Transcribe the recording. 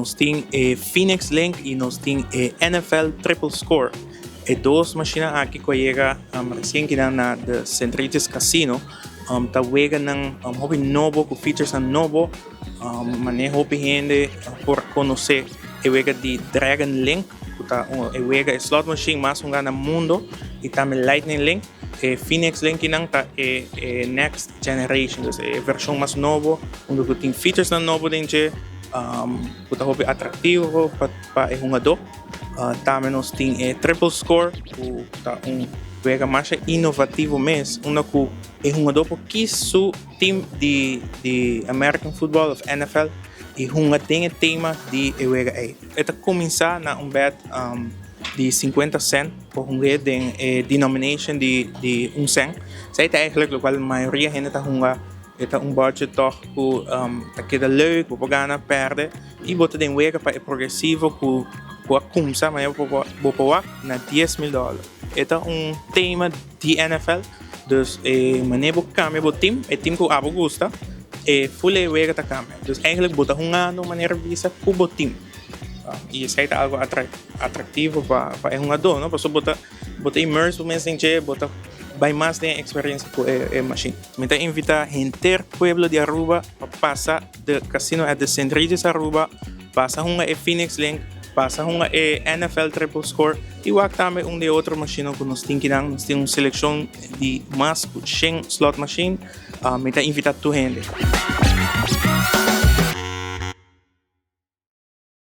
Nos tin e Phoenix Link y nos tin e NFL Triple Score. E dos machine aki cu a yega recien kinan na The St. Regis Casino ta weganan hopi nobo cu features nan nobo. Mane hopi hende por conoce e wega di Dragon Link, cu ta e wega, e slot machine mas hunga na mundo, y tambe Lightning Link. E Phoenix Link nan ta e next generation, dus e version mas nobo, unda cu tin features nan nobo den dje, cu ta hopi atractivo pa e hungador. Tambe nos tin e Triple Score, cu ta un wega mas innovativo mes, unda cu e hungador por kies su team di American Football of NFL y hunga den e tema di e wega ey. E ta cuminsa na un bet di 50 cent por hunga den e denomination di 1 cent. Esey ta eigenlijk loke mayoria hende ta hunga. E ta un budget toch cu ta keda leuk, bo por gana, perde y bo ta den wega pa e progresivo cu a cuminsa, mas bo por wak na 10 mil dollar. E ta un tema di NFL, dus manera bo cambia bo team, e team cu abo gusta, e full e wega ta cambia. Dus eigenlijk bo ta hungando manera bisa cu bo team. Y esey ta algo atractivo pa e hungador, no? Pasobra bo ta immerse bo mes den dje, bo ta bay mas den experiencia cu e machine. Mi ta invita henter pueblo di Aruba pa pasa The Casino at the St. Regis Aruba, pasa hunga e Phoenix Link, pasa hunga e NFL Triple Score y wak tambe un di otro machine cu nos tin kinan. Nos tin un seleccion di mas cu 100 slot machine. Mi ta invita tur hende.